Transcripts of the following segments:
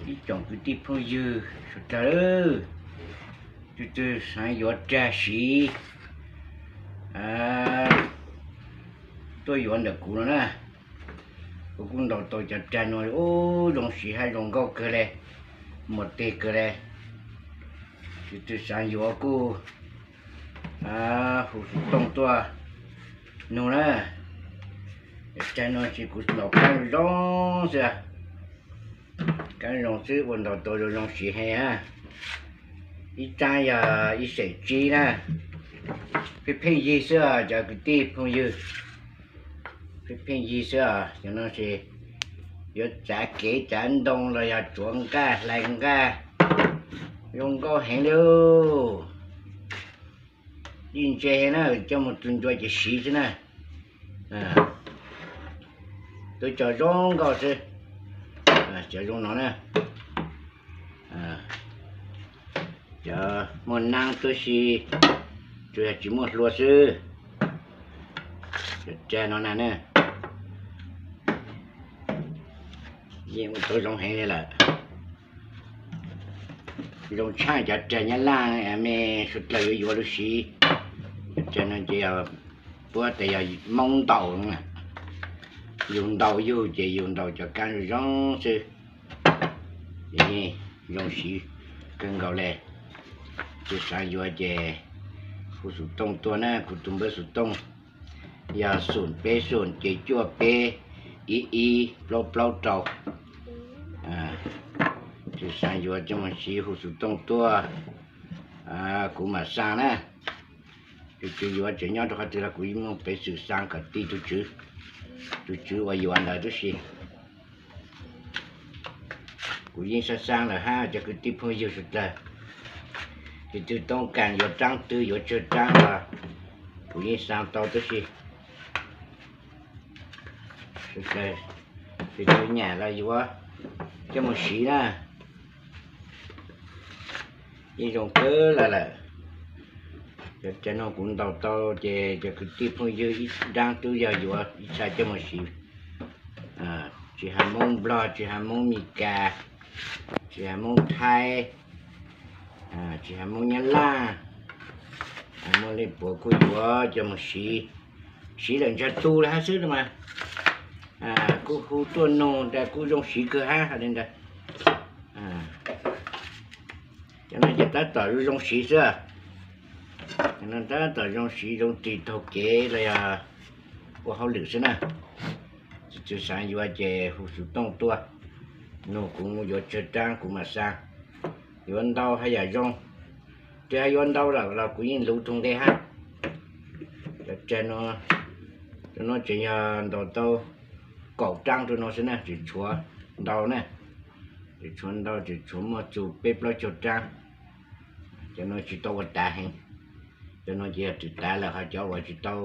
Ib tsoom kwv tij phooj ywg sawv daws, tus twg xav yuav rag siv tuaj yuav ntawm kuv no na. Kuv kuj ntaus tau cov rag no, ub, zoo siv hab zoo nkauj kawg le, muaj teg kawg le. Tus twg xav yuav kuj hu xov tooj tuaj nug na. Rag no ces kuv ntaus kaab zoo xwb, kaab zoo xwb ua ntaus tau zoo zoo siv heev. Ib tsaab yog ib xeem tsib na. Pheej pheej yig xwb os cov kwv tij phooj ywg, pheej pheej yig xwb os. Cov no ces yuav txav kev txav ntoo los yog tsuav nqaj hlais nqaj, zoo nkauj heev li. Dib ntse heev na, coj mus tu ncua ces siv xwb na. Tus cov zoo nkauj xwb, cov zoo no na. Cov muaj naab tub si, tsuas yog tsis muaj hlua xwb. Cov rag no na, yeej ua tau zoo heev li lawm. Zoo tshaj cov rag Nyab Laj me suav dlawg yuav yuav lug siv. Cov rag no ces yog puab tas yog Moob ntaus, yug ntaus yug ces yug ntaus cov kaab zoo zoo xwb. Ces yeej zoo siv kawg nkaus le. Tus xaav yuav ces hu xov tooj tuaj na, kuv tus npawb xov tooj yog xoom peb xoom ces cuaj peb ib ib plaub plaub rau. Tus xaav yuav coj mus siv hu xov tooj tuaj, kuv mam xaa na. Tus tswv yuav tseem nyob rau qhov twg los kuv yeej muaj peev xwm xaa kom ti tus tswv, tus tswv uas yuav ntawd tub si. Kuv yeej xaa xaa lawm hab cov kwv tij phooj ywg suav dlawg. Tus twg toob kas yuav raab twg yuav tsawg raab los kuv yeej xaa tau tub si. Tus twg nyam los yuav coj mus siv na. Yeej zoo kawg lawm lawm. Cov rag no kuv ntaus tau ces cov kwv tij phooj ywg ib raab tub yog yuav ib txha coj mus siv. Tsis has Moob Nplog, tsis has Moob Mes Kas, tsis has Moob Thaib, tsis has Moob Nyab Laj, muaj leej puas kuj yuav coj mus siv. Siv lawm ntsag tu lawm hab xwb mas. Kuj hu tuaj nug tas kuj zoo siv kawg hab li ntawd. Cov no ces tab tom zoo zoo siv xwb. Cov no tab tom zoo siv zoo tig taug kev los yog ua hauj lwm xwb na. Tus twg xaav yuav ces hu xov tooj tuaj nug kuv yuav tsawg raab kuv mam xaa. Yuav ntau haj yam zoo, tes hab yuav ntau lawm los kuv yeej luv tug nqe hab. Cov rag no, cov no tseem yog ntaus tau kaum raab rau no xwb na, tseem tshuav ntau na. Tseem tshuav ntau, tseem tshuav muaj txug peb plaub caug raab. Cov no tsis tau ua tav heev. Cov no ces yog twm tav lawm, ho cov uas tsis tau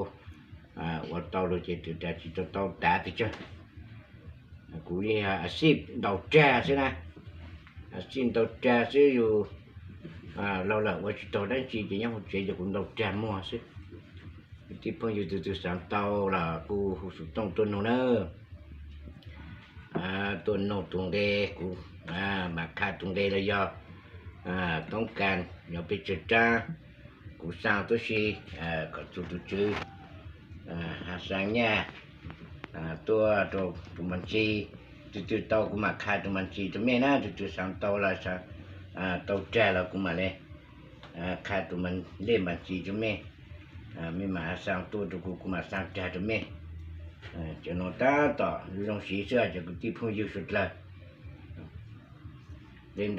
ua tau lug ces twm tav tsis tau tau tav pes tsawg. Kuv yeej yog a xij ntaus rag xwb na, a xij ntaus rag xwb, yug laug lawm ua tsis taug dab tsi ces nyob hauv tsev ces kuv ntaus rag muag xwb. Kwv tij phooj ywg tus twg xaav tau los kuj hu xov tooj tuaj nug na. Tuaj nug tug nqe, kuv mam kha tug nqe los yog toob kas yuav pes tsawg raab, kuv xaa tub si kom txug tus tswv has xaa nyaj tuaj rau tus mas ntsis. Tus twg tau kuv mam kha tus mas ntsis rau mej na, tus twg xaav tau los tau rag los kuv mam le kha tus lej mas ntsis rau mej. Mej mam has xaa tuaj rau kuv, kuv mam xaa rag rau mej. Cov no tab tom zoo siv xwb cov kwv tij phooj ywg suav dlawg.